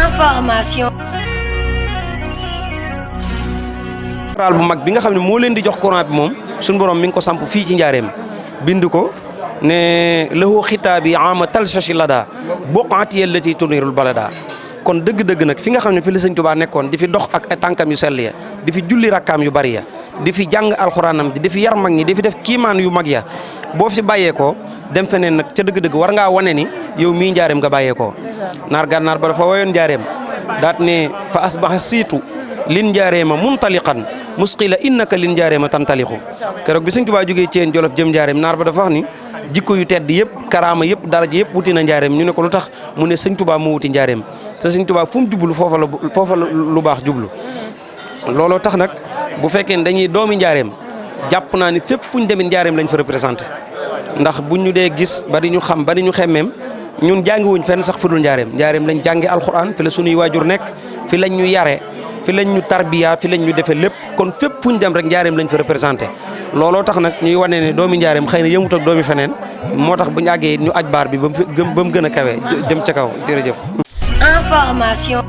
information. ral bu mag bi nga xam ne moo leen di jox courant bi moom suñu borom mi ngi ko samp fii ci njaareem bind ko ne lahu xitaabi ama talsashi lada boqaati yellati tunirul balada kon dëgg-dëgg nag fi nga xam ne fi la sëñ Tuubaa nekkoon di fi dox ak ay tànkam yu sell ya di fi julli rakkaam yu bari ya di fi jàng alxuraanam di fi yar mag ñi di fi def kiimaan yu mag ya boo fi bàyyeekoo dem feneen nag ca dëgg-dëgg war ngaa wane ni yow mii njaareem nga bàyyeekoo naar gànnaar ba dafa wayoon njaareem daat ne fa asbaha siitu lin njaareema muntaliqan musqila innaka lin njaareema tantaliqu keroog bi sëñ Tuubaa jógee Ceen Jolof jëm njaareem naar ba dafa wax ni jikko yu tedd yëpp karaama yëpp daraja yëpp wuti na njaareem ñu ne ko lu tax mu ne sëñ Tuubaa moo wuti njaareem te sëñ Tuubaa fu mu jublu foofa la lu baax jublu looloo tax nag bu fekkee ne dañuy doomi njaareem jàpp naa ni fépp fu ñu demee njaareem lañ fa représenté ndax buñ ñu dee gis ba di ñu xam ba di ñu xemmeem ñun jàngiwuñ fenn sax fu dul njaareem njaareem lañ jànge alxuraan fi la sunuy waajur nekk fi lañ ñu yare fi lañ ñu tarbiya fi lañ ñu defee lépp kon fépp fu ñu dem rek njaareem lañ fa représenté looloo tax nag ñuy wane ne doomi njaareem xëy na yëmut ak doomi feneen moo tax bu ñu àggee ñu aj baar bi ba mu gën a kawe jëm ca kaw jërëjëf. information.